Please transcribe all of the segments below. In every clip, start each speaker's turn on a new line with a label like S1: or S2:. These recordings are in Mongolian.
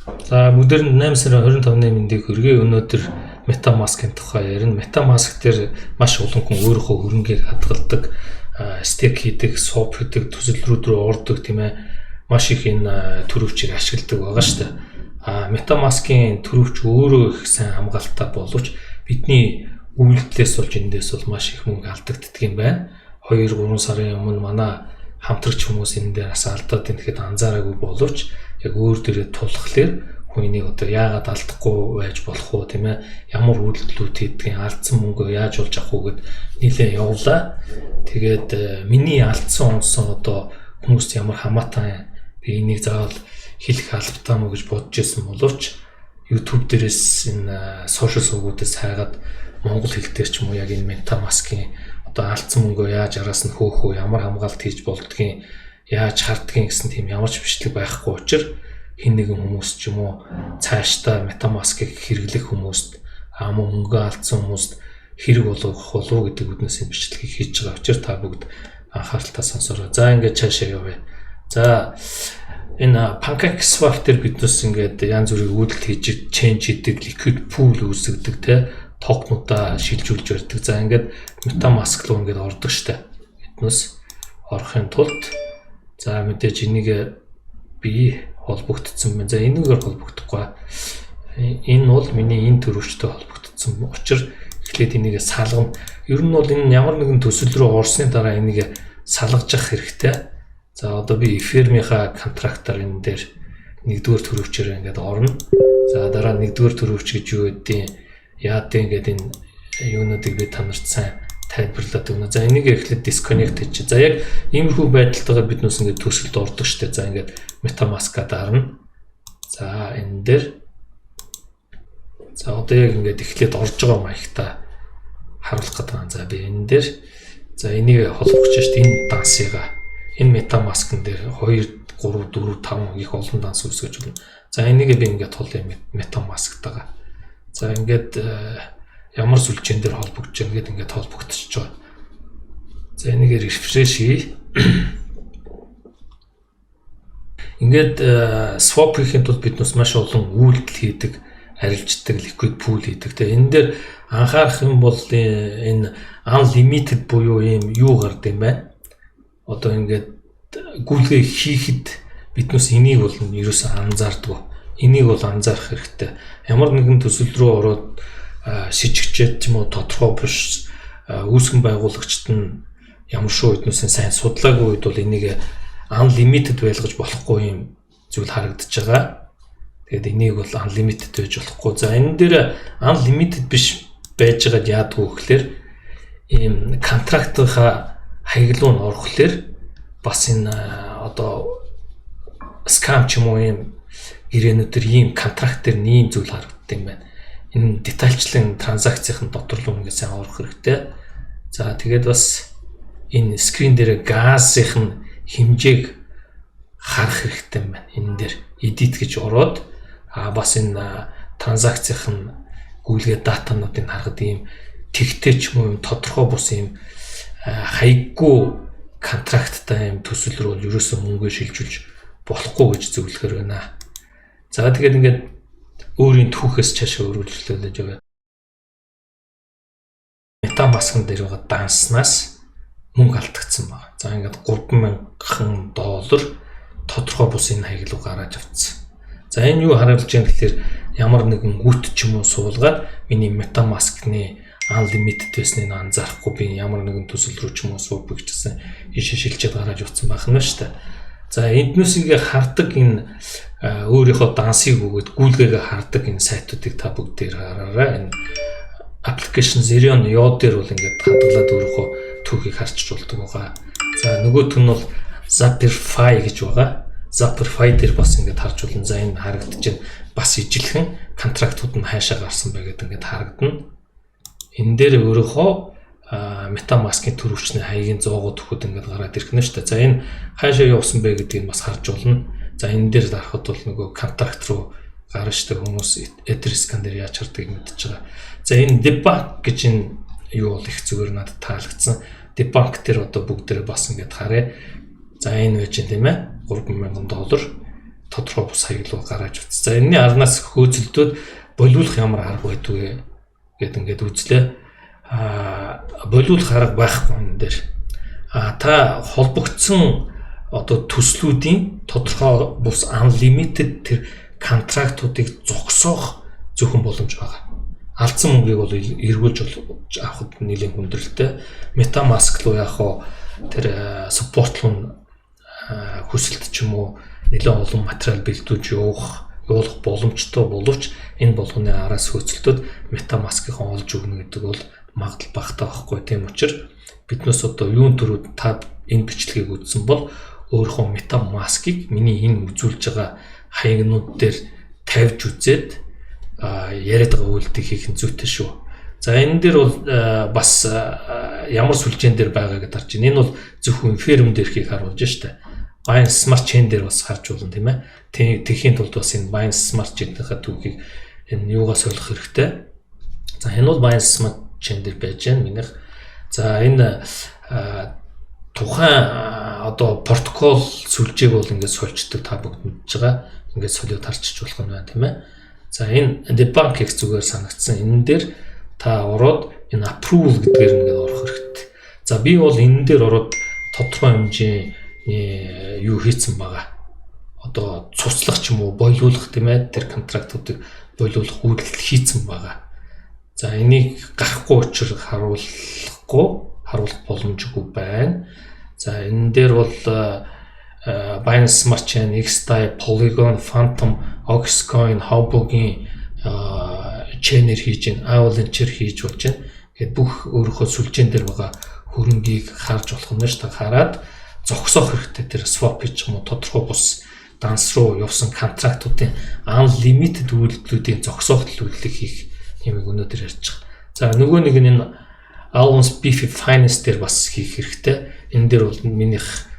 S1: За, бүгдээрэнд 8 сарын 25-ны мэндийг хүргэе. Өнөөдөр MetaMask-ын тухай ярина. MetaMask дээр маш олон хүн өөрийнхөө хөрөнгийг хадгалдаг, stake хийдэг, swap хийдэг, төсөл рүү ордог, тийм ээ. Маш их энэ түрийвчийг ашигладаг байгаа шүү дээ. MetaMask-ийн түрийвч өөрөө их сайн хамгаалалттай боловч бидний үйлдэлээс болж эндээс бол маш их мөнгө алдагддаг юм байна. 2 3 сарын өмнө манай хамтрагч хүмүүс энэ дээр бас алдаад байна гэхэд анзаараагүй боловч яг өөр дээрээ тулхлаар хүн энийг одоо яагаад алдахгүй байж болох уу, тийм ээ, ямар үйлдэлүүд хийдгийг, алдсан мөнгөө яаж олж авах уу гэд нилээ явлаа. Тэгээд миний алдсан онсон одоо хүмүүст ямар хамаатай, би энийг заавал хэлэх албатай мó гэж бодож ирсэн боловч YouTube дээрээс, энэ social сувгуудаас хайгаад монгол хэл дээр ч юм уу яг энэ MetaMask-ийн одоо алдсан мөнгөө яаж араас нь хөөх үү, ямар хамгаалалт хийж болдгийг, яаж хардгийг гэсэн тийм ямар ч бичлэг байхгүй учраас хэн нэгэн хүмүүс ч юм уу цаашдаа MetaMask-ыг хэрэглэх хүмүүст, мөн мөнгөө алдсан хүмүүст хэрэг болов болов гэдэг үүднээс энэ бичлэгийг хийж байгаа учраас та бүгд анхааралтай сонсороо. За, ингээд цаашаа явъя. За, энэ PancakeSwap дээр биднес ингээд янз бүрийн үйлдэл хийж, change хийдэг, liquid pool үүсгэдэг, те, токенуудаа шилжүүлж барьдаг. За, ингээд MetaMask руу ингээд ордог штэ. Биднес орохын тулд, за, мэдээж энийг би холбогдсон байна. За, энэгээр холбогдохгүй. Энэ бол миний энэ түрийвчтэй холбогдсон учраас эхлээд энийг салгана. Ер нь бол энэ ямар нэгэн төсөл рүү орсны дараа энийг салгаж хэрэгтэй. За, одоо би Ethereum-ийнхаа контрактаар энэ дээр нэгдүгээр түрийвчээр ингээд орно. За, дараа нь нэгдүгээр түрийвч гэж юу гэдгийг, яадын гэдэг энэ юунуудыг би та нарт сайн тайлбарлаад өгнө. За, энийг эхлээд disconnect хийчих. За, яг иймэрхүү байдалтайгаар бид нүс ингээд төсөлд ордог штэ. За, ингээд MetaMask-а дарна. За, энэ дээр, за, одоо яг ингээд эхлээд орж байгаа маягта харуулах гэдэг байна. За, би энэ дээр, за, энийг холбох гэж штэ, энэ дансыгаа энэ MetaMask-н дээр 2 3 4 5 их олон данс үүсгэж болно. За, энийг би ингээд тулъя MetaMask-тайгаа. За, ингээд ямар сүлжээн дээр холбогдож байгаа ингээд ингээд холбогдчихож байгаа. За, энийг refresh хий. Ингээд swap хийхин тулд бид нүс маш олон үйлдэл хийдэг, арилждаг, liquid pool хийдэг. Тэгээ энэ дээр анхаарах юм бол энэ unlimited буюу ийм юу гард юм байна. Одоо ингээд гүйлгээ хийхэд биднээс энийг бол ерөөсөн анзаардаг. Энийг бол анзаарах хэрэгтэй. Ямар нэгэн төсөл рүү ороод шижигчээд ч юм уу тодорхой биш, үүсгэн байгуулагчид нь ямар шүү эднүсийн сайн судлаагүй үед бол энийг unlimited байлгаж болохгүй юм зүйл харагдаж байгаа. Тэгээд энийг бол unlimited байж болохгүй. За, энэ дээр unlimited биш байж байгаад яадгүй гэхлээр ийм контрактынхаа хаяглуу нь орохлоор бас энэ одоо scam ч юм уу ийм гэрээнүүд төр ийм контракт дээр ийм зүйл харагддаг юм байна. Энэ детальчлан транзакцийн дотор руу ингээд сайн орох хэрэгтэй. За, тэгээд бас энэ screen дээр газын нь хэмжээг харах хэрэгтэй юм байна. Энэ дээр edit гэж ороод бас энэ транзакцийн гүйлгээ датануудыг харахад ийм тэгтэй ч юм уу юм тодорхой бус ийм хаяггүй контракттай юм төсөл рүү ерөөсөө мөнгө шилжүүлж болохгүй гэж зөвлөхөр байна. За, тэгээд ингээд өөрийн түүхээс цаашаа өргөжлүүлж яваа. MetaMask-н дээр байгаа данснаас мөнгө алдагдсан байна. За, ингээд 3000 доллар тодорхой бус энэ хаяг руу гарааж авцсан. За, энэ юу харуулж байгаа гэхээр ямар нэгэн үт ч юм уу суулгаад миний MetaMask-ны unlimited байсныг анзаарахгүй би ямар нэгэн төсөл рүү ч юм уу сууг гэсэн ийшээ шилжээд гарааж утсан байх нь шүү дээ. За, энднээс ингээ хардаг энэ өөрийнхөө дансыг өгөөд гүйлгээгээ хардаг энэ сайтуудыг та бүгдээр хараарай. Энэ application Zerion Yo дээр бол ингээд хадгалаад өөрийнхөө түүхийг харчиж болдог байгаа. За, нөгөөх нь бол Zapper.fi гэж байгаа. Zapper.fi дээр бас ингээд харж болно. За, энэ харагдаж байна. Бас ижилхэн контрактууд нь хаашаа гарсан бэ гэдэг ингээд харагдана. Энэ дээр өөрийнхөө MetaMask-ийн түрийвчний хаягийн зоогоо төхөд ингээд гараад ирэх нь шүү дээ. За, энэ хаашаа явсан бэ гэдгийг бас харж болно. За, энэ дээр дарахад бол нөгөө контракт руу гарна шүү дээ. Хүмүүс Etherscan дээр яаж хардгийг мэдчихэж байгаа. За, энэ DeBank гэж энэ юу бол их зүгээр надад таалагдсан. DeBank дээр одоо бүгдээрээ бас ингээд харъя. За, энэ байж тийм ээ, 3000 доллар. Тодорхой бус хаяг руу гарааж үз. За, энэний арнаас хөөцөлдөөд болиулах ямар арга байдгүй гэд ингээд үзлээ. Болиулах арга байхгүй энэ дээр. Та холбогдсон одоо төслүүдийн тодорхой бус unlimited тэр контрактуудыг зогсоох зөвхөн боломж байгаа. Алдсан мөнгийг бол эргүүлж авахд нэлээн хүндрэлтэй. MetaMask руу яг хоо тэр support руу хүсэлт ч юм уу нэлээн олон материал бэлдүүлж явуулах боломжтой боловч энэ болгоны араас хөөцөлтөд MetaMask-ийн олж өгнө гэдэг бол магадлал багатай байхгүй. Тийм учраас биднээс одоо юун түрүү та энэ бичлэгийг үзсэн бол өөрийнхөө MetaMask-ыг миний энэ үзүүлж байгаа хаягнууд дээр тавьж үзээд яриад байгаа үйлдэл хийх нь зүйтэй шүү. За, энэ дээр бол бас ямар сүлжээн дээр байгаа гэдээ харж байна. Энэ бол зөвхөн ферм дээрхийг харуулж штэ. Binance Smart Chain дээр бас харж болно, тийм ээ. Тэхийн тулд бас энэ Binance Smart Chain-ийнхаа түүхийг энэ юугаа солих хэрэгтэй. За, энэ бол Binance Smart Chain дээр байж байна. Минийх. За, энэ тухайн одоо протокол сүлжээг бол ингээд сольчдөг, та бүгд мэдж байгаа. Ингээд солиод харчиж болох юм байна, тийм ээ. За, энэ debunk их зүгээр санагдсан. Энэ дээр та ороод энэ approval гэдгээр ингээд орох хэрэгтэй. За, би бол энэ дээр ороод тодорхой хэмжээний юу хийцэн байгаа. Одоо цуцлах ч юм уу, болиулах, тийм ээ, тэр контрактуудыг болиулах үйлдэл хийцэн байгаа. За, энийг гарахгүй учраас харуулахгүй, харуулах боломжгүй байна. За, энэ дээр бол Binance Smart Chain, XDAI, Polygon, Fantom, Oxcoin, Huobi-гийн chain-ээр хийж байна, Avalanche-ээр хийж болж байна. Тэгээд бүх өөрийнхөө сүлжээн дээр байгаа хөрөнгийг харж болох нь шүү дээ. Хараад зогсоох хэрэгтэй, тэр swap хийж юм уу тодорхой бус данс руу явсан контрактуудын unlimited үйлдэлүүдийн зогсоох үйлдэлийг хийх юмыг өнөөдөр ярьж байгаа. За, нөгөө нэг нь энэ Alliance Beefy Finance дээр бас хийх хэрэгтэй. Энэ дээр бол минийх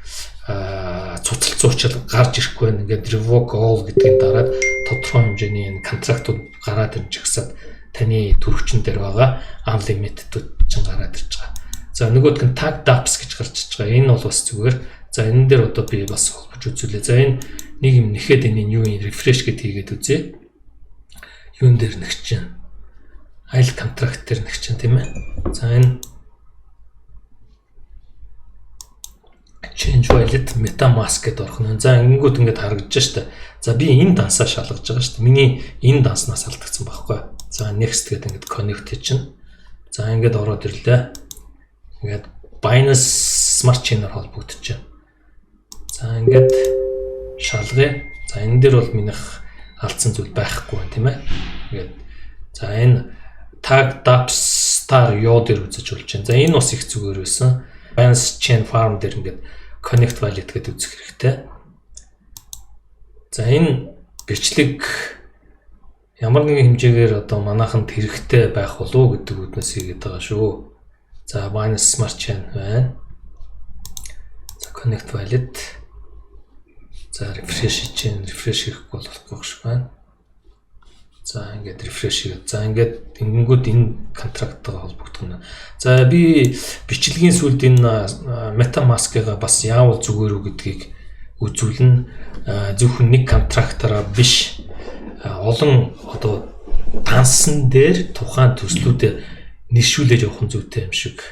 S1: цуцалт зуучал гарч ирэхгүй байна. Ингээд revoke all гэдгийг дараад тодорхой хэмжээний энэ контрактууд гараад ирж гисад таны төрөгчн дээр байгаа unlimited-үүд чинь гараад ирж байгаа. За, нөгөөх нь tag dApps гэж гарч ирж байгаа. Энэ бол бас зүгээр. За, энэ дээр одоо би бас холбож үзүүлээ. За, энэ нэг юм нэхэд энэ юу юм refresh гэд хийгээд үзье. Юун дээр нэгч чинь? Аль контракт дээр нэгч чинь, тийм ээ. За, энэ change wallet MetaMask гэдээ орох нь. За, ингэнгүүт ингээд харагдаж штэ. За, би энэ дансаа шалгаж байгаа штэ. Миний энэ данснаас алдагдсан байхгүй. За, next гэдэг ингээд connect чинь. За, ингээд ороод ирлээ. Ингээд Binance Smart Chain-аар холбогдож байна. За, ингээд шалгая. За, энэ дээр бол минийх алдсан зүйл байхгүй байна, тийм ээ. Ингээд за энэ tag dApps star yo дээр үзэж болж байна. За, энэ бас их зүгээр байсан. Binance Chain Farm дээр ингээд connect wallet гэдэг үзэх хэрэгтэй. За, энэ бичлэг ямар нэгэн хэмжээгээр одоо манайханд хэрэгтэй байх болов уу гэдэг үднэс хийгээд байгаа шүү. За, Binance Smart Chain байна. За, connect wallet. За, refresh хийж чинь, refresh хийхгүй бол болохгүй шиг байна. За, ингээд refresh хийгээд. За, ингээд ингэнгүүт энэ контракттайгаа холбогдох нь. За, би бичлэгийн сүүлд энэ MetaMask-ыг бас яавал зүгээр үү гэдгийг үзүүлнэ. Зөвхөн нэг контрактаараа биш, олон одоо дансан дээр тухайн төслүүдэд нэршүүлээд явах нь зүйтэй юм шиг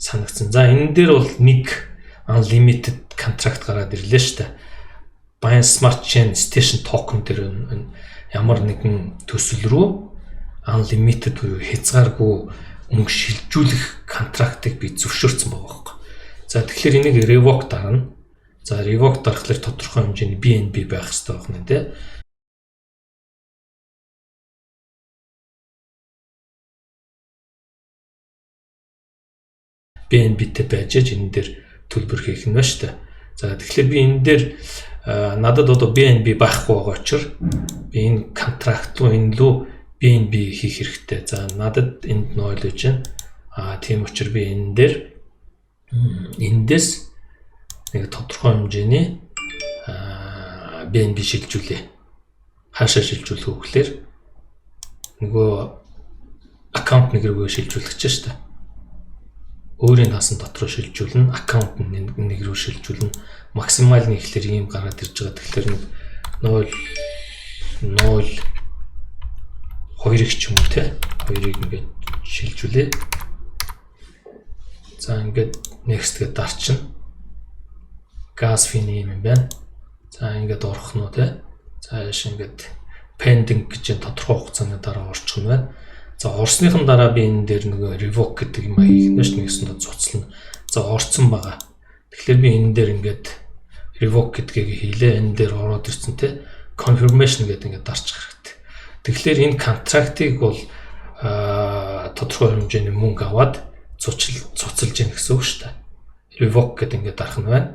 S1: санагдсан. За, энэ дээр бол нэг unlimited контракт гараад ирлээ шүү дээ. Binance Smart Chain Station token дээр ямар нэгэн төсөл рүү unlimited буюу хязгааргүй мөнгө шилжүүлэх контрактыг би зөвшөөрсөн байгаа байхгүй. За, тэгэхээр энийг revoke дарна. За, revoke дарахлаар тодорхой хэмжээний BNB байх хэрэгтэй байна, тий. BNB-тэй байж аж энэ дээр төлбөр хийх нь ба шүү дээ. За, тэгэхээр би энэ дээр надад одоо BNB байхгүй байгаа учраас би энэ контракт руу, энэ лүү BNB хийх хэрэгтэй. За, надад энд 0 гэж байна. Тийм учраас би энэ дээр эндээс нэг тодорхой хэмжээний BNB шилжүүлээ. Хаашаа шилжүүлэх вэ гэхээр нөгөө аккаунт нэг рүүгээ шилжүүлэх гэж шүү дээ. Өөрийн дасан дотроо шилжүүлнэ, аккаунт нэг рүү шилжүүлнэ. Максимал нь ихлээр ийм гараад ирж байгаа. Тэгэхээр нэг 0 0 2-ыг ч юм уу, те, 2-ыг ингээд шилжүүлээ. За, ингээд next гэдээ дарчна. Gas fee юм байна. За, ингээд орох нь уу, те. За, яаш ингээд pending гэж тодорхой хугацааны дараа орчих нь байна. За, орсныхан дараа би энэ дээр нөгөө revoke гэдэг юм хийх нь ш нэгсэндээ цуцлана. За, орцсон байгаа. Тэгэхээр би энэ дээр ингээд revoke гэдгийг хийлээ. Энэ дээр ороод ирсэн, те. Confirmation гэдэг ингээд дарчих хэрэгтэй. Тэгэхээр энэ контрактыг бол тодорхой хэмжээний мөнгө аваад цуцалж яах гэсэн үг шүү дээ. Revoke гэдэг ингээд дарах нь байна.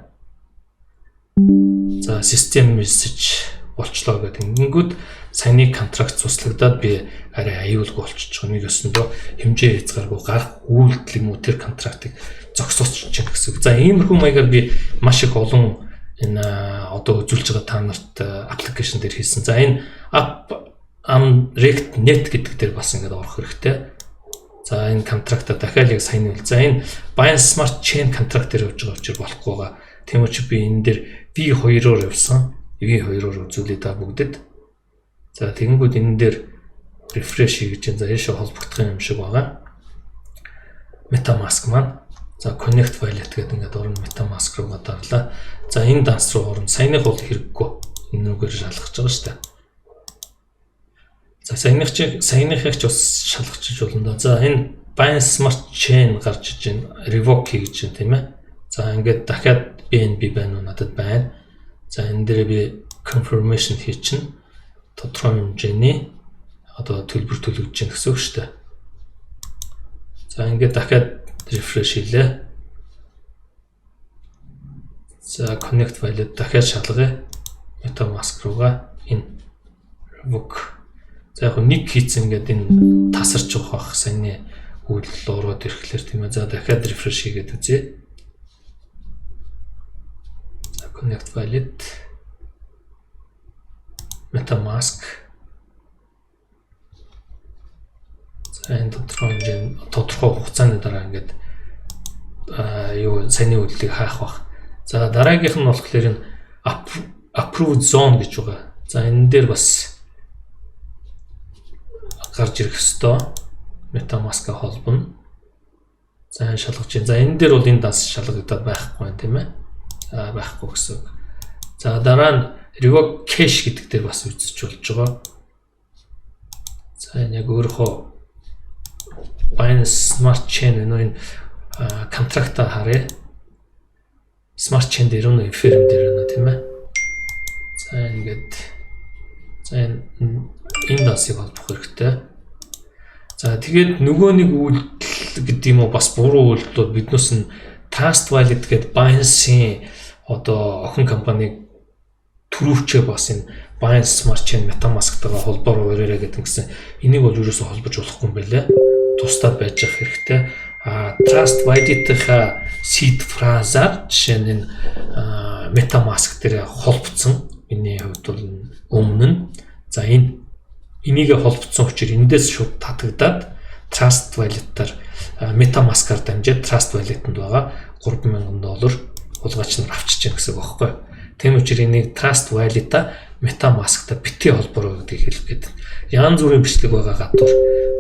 S1: За, system message болчлоо гэдэг. Ингэнгүүт саяны контракт цуцлагдаад би арай аюулгүй болчихж байгаа. Нэг өсөндөө хэмжээ хязгааргүй гарах үйлдэл юм уу, тэр контрактыг зогсоосч чинь гэсэн үг. За, иймэрхүү маягаар би маш их олон энэ одоо үзүүлж байгаа та нарт application дээр хийсэн. За, энэ app am rect net гэдэг дээр бас ингээд орох хэрэгтэй. За, энэ контракта дахиад яг саяны үйл. За, энэ Binance Smart Chain контракт дээр явж байгаа учраас болохгүй байгаа. Тийм учраас би энэ дээр V2-оор явсан. V2-оор үзүүлээ та бүгдэд. За, тэгэнгүүт энэ дээр refresh хийж байна. За, ийшээ холбогдох юм шиг байгаа. MetaMask маань. За, connect wallet гэдэг ингээд орно, MetaMask руугаа дарлаа. За, энэ данс руу орно. Саяных бол хэрэггүй. Энэ нүгээр шалгаж байгаа шүү дээ. За, саяных чи саяныхыг ч бас шалгаж болно доо. За, энэ Binance Smart Chain гарч иж байна. Revoke хийж байна, тийм ээ. За, ингээд дахиад BNB байна уу, надад байна. За, энэ дээр би confirmation хийчихнэ. Тодорхой хэмжээний одоо төлбөр төлөгдөж байна гэсэн үг шүү дээ. За, ингээд дахиад refresh хийлээ. За, connect wallet дахиад шалгая. MetaMask руугаа энэ revoke. За, яг нэг хийцэн ингээд энэ тасарч байгаа бах саяны үйлдэл ороод ирэхлээр, тийм ээ. За, дахиад refresh хийгээд үзье. За, connect wallet, MetaMask. За, энэ тодорхой хэмжээний тодорхой хугацааны дараа ингээд юу саяны үйлдэлийг хаах бах. За, дараагийнх нь болохоор энэ approved zone гэж байгаа. За, энэ дээр бас гарч ирэх ёстой. MetaMask-а холбоно. За, шалгаж байна. За, энэ дээр бол энэ данс шалгагдаад байхгүй байна, тийм ээ. За, байхгүй гэсэн үг. За, дараа нь revoke cash гэдэг дээр бас үзэж болж байгаа. За, энэ яг өөрийнхөө Binance Smart Chain нөө энэ контракта харъя. Smart Chain дээр нөө Ethereum дээр нөө, тийм ээ. За, ингээд за энэ дансыг холбох хэрэгтэй. За, тэгээд нөгөө нэг үйлдэл гэдэг юм уу, бас буруу үйлдэл биднээс нь Trust Wallet гэдэг Binance-ийн одоо охин компаниг түрүүвчээ бас энэ Binance Smart Chain MetaMask-тайгаа холбоор ураарай гэдэг гэсэн. Энийг бол ерөөсөө холбож болохгүй юм байлээ. Тусдаа байж явах хэрэгтэй. А Trust Wallet-ийнхаа seed phrase-аар жишээ нь энэ MetaMask дээр холбогдсон. Миний хувьд бол өмнө нь за энийгээ холбогдсон учраас эндээс шууд татагдаад Trust Wallet-аар MetaMask-аар дамжаад Trust Wallet-нд байгаа 3000 доллар хулгайч нар авчиж яах гэсэн үг байхгүй. Тийм учраас энийг Trust Wallet-а MetaMask-та битгий холбоорой гэдгийг хэлэх гээд. Янз бүрийн бичлэг байгаа гадуур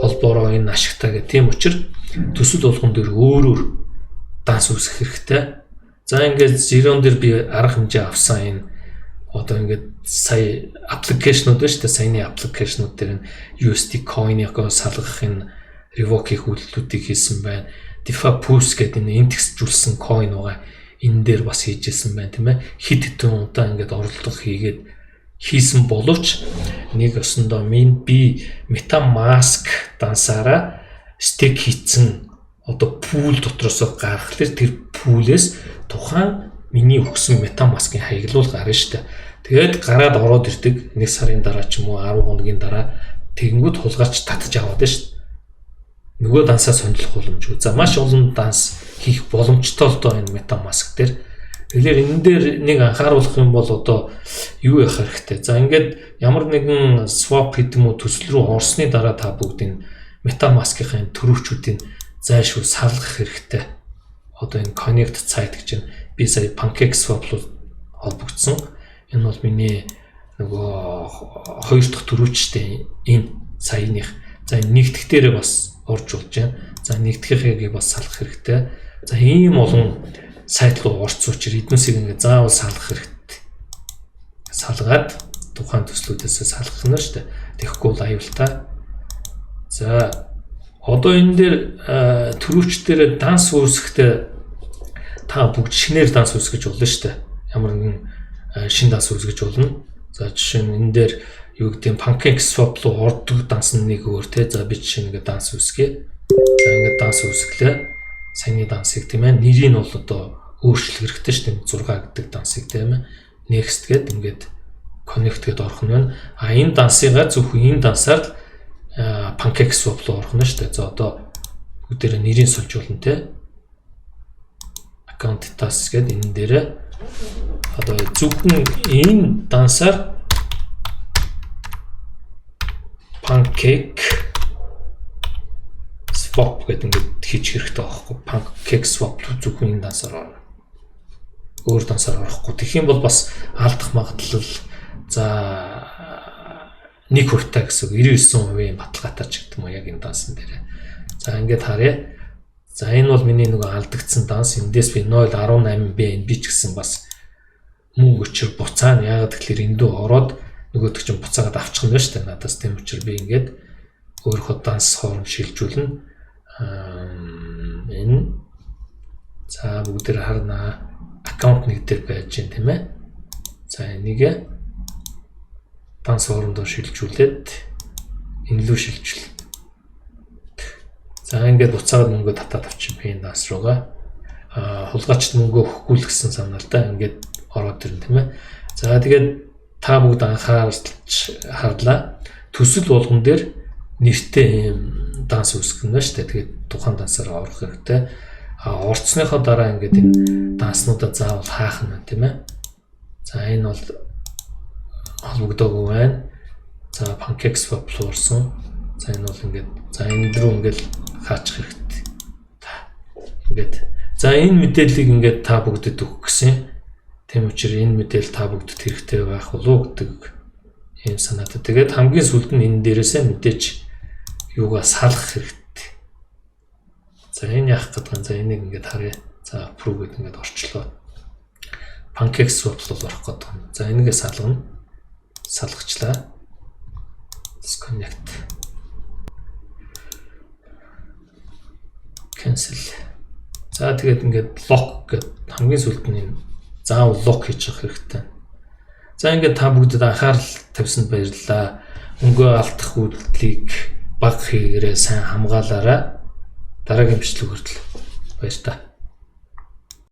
S1: холбоороо, энэ ашигтай гэх. Тийм учраас төсөл болгон дээр өөр өөр данс үүсгэх хэрэгтэй. За, ингээд Zero дээр би арга хэмжээ авсан. Энэ одоо ингээд сая application ууд байна шүү дээ. Саяны application ууд дээр нь USD coin-ыг салгах энэ revoke хийх үйлдэлүүдийг хийсэн байна. DeFi Pulse гэдэг энэ индексжүүлсэн coin байгаа. Энэ дээр бас хийж исэн байна, тийм ээ. Хэд хэдэн удаа ингээд оролдлого хийгээд хийсэн боловч нэг өсөндөө минь би MetaMask дансаараа stake хийцэн одоо pool дотроос гаргахлаар тэр pool ээс тухайн миний өгсөн MetaMask-ын хаяглуул гарна шүү дээ. Тэгээд гараад ороод ирдэг. Нэг сарын дараа ч юм уу, 10 хоногийн дараа тэгэнгүүт хулгайч татаж аваад шүү дээ. Нөгөө дансаа сонирхох боломжгүй. За, маш олон данс хийх боломжтой л доо энэ MetaMask дээр. Тэгэхээр энэ дээр нэг анхааруулах юм бол одоо юу явах хэрэгтэй. За, ингээд ямар нэгэн swap гэдэг юм уу, төсөл рүү орсны дараа та бүгд энэ MetaMask-ийн төрөвчүүдийн зайлшгүй салгах хэрэгтэй. Одоо энэ connect site гэж байна. Би сая Pancake Swap руу холбогдсон. Энэ бол миний Нөгөө хоёр дахь түрүүчтэй энэ саяных. За, энэ нэгдэх дээрээ бас орж болж байна. За, нэгдэхийг бас салгах хэрэгтэй. За, ийм олон сайт руу орсон учраас эднүсийг ингээ заавал салгах хэрэгтэй. Салгаад тухайн төслүүдээс салгах нь шүү дээ. Тэгэхгүй бол аюултай. За, одоо энэ дээр түрүүч дээр данс үүсгэхдээ та бүгд шинээр данс үүсгэж болно шүү дээ. Ямар нэгэн шинэ данс үүсгэж болно. За, жишээ нь энэ дээр юу гэдэг нь Pancake Swap руу ордог данс нь нэг өөр те. За, би жишээ нь ингээд данс үүсгэе. За, ингээд данс үүсгэлээ. Саяны дансыг, тийм ээ, нэрийг нь бол одоо өөрчлөх хэрэгтэй шүү дээ. 6 гэдэг дансыг, тийм ээ. Next гээд ингээд connect гээд орох нь байна. А энэ дансыгаа зөвхөн энэ дансаар л Pancake Swap руу орох нь шүү дээ. За, одоо бүгдээрээ нэрийг сольж болно те. Account details гээд энэ дээрээ одоо зөвхөн энэ дансаар Pancake Swap гэдэг ингээд хийж хэрэгтэй байхгүй. Pancake Swap зөвхөн энэ дансаар орно. Өөр дансаар орохгүй. Тэгэх юм бол бас алдах магадлал за 1% та гэсэн үг, 99% баталгаатай ч гэдэг юм уу яг энэ дансан дээр. За, ингээд харъя. За, энэ бол миний нөгөө алдагдсан данс. Эндээс би 0.18 BNB ч гэсэн бас мөнгө өчр буцаана. Яагаад гэхээр эндүү ороод нөгөөдөг чинь буцаагаад авчих юм байна шүү дээ. Надаас тийм учраас би ингээд өөрийнхөө данс хооронд шилжүүлнэ. Энэ за бүгдээр харнаа. Аккаунт нэг дээр байж гин, тийм ээ. За, энийг данс хоорондоо шилжүүлээд энэ лүү шилжүүл. За, ингээд буцаагаад мөнгө татаад авчих би энэ данс руугаа. А хулгайчд мөнгө өгөхгүй л гэсэн санаа л да. Ингээд ороод ирнэ, тийм ээ. За, тэгээд та бүгд анхаарч харлаа. Төсөл болгон дээр нэртэй юм данс үүсгэх нь шүү дээ. Тэгээд тухайн дансаар орох хэрэгтэй. А орцсныхоо дараа ингээд энэ данснуудаа заавал хаах нь байна, тийм ээ. За, энэ бол холбогдоогүй байна. За, Pancake Swap руу орсон. За, энэ бол ингээд, за, энэ рүү ингээд хаачих хэрэгтэй. Ингээд за энэ мэдээллийг ингээд та бүгдэд өгөх гэсэн. Тийм учраас энэ мэдээлэл та бүгдэд хэрэгтэй байх болов гэдэг ийм санаатай. Тэгээд хамгийн сүүлд нь энэ дээрээсээ мэдээж юугаа салгах хэрэгтэй. За, энэ яах гэдэг юм. За, энийг ингээд харъя. За, approve гэдэг ингээд орчлоо. Pancake Swap руу орох гэдэг юм. За, энийгээ салгана. Салгачлаа. Disconnect. Cancel. За, тэгээд ингээд lock гэдэг хамгийн сүүлд нь энэ заавал lock хийж явах хэрэгтэй. За, ингээд та бүгдэд анхаарал тавьсанд баярлалаа. Мөнгөө алдах үйлдэлийг бага хийгээрээ, сайн хамгаалаарай. Дараагийн бичлэг хүртэл баяр та.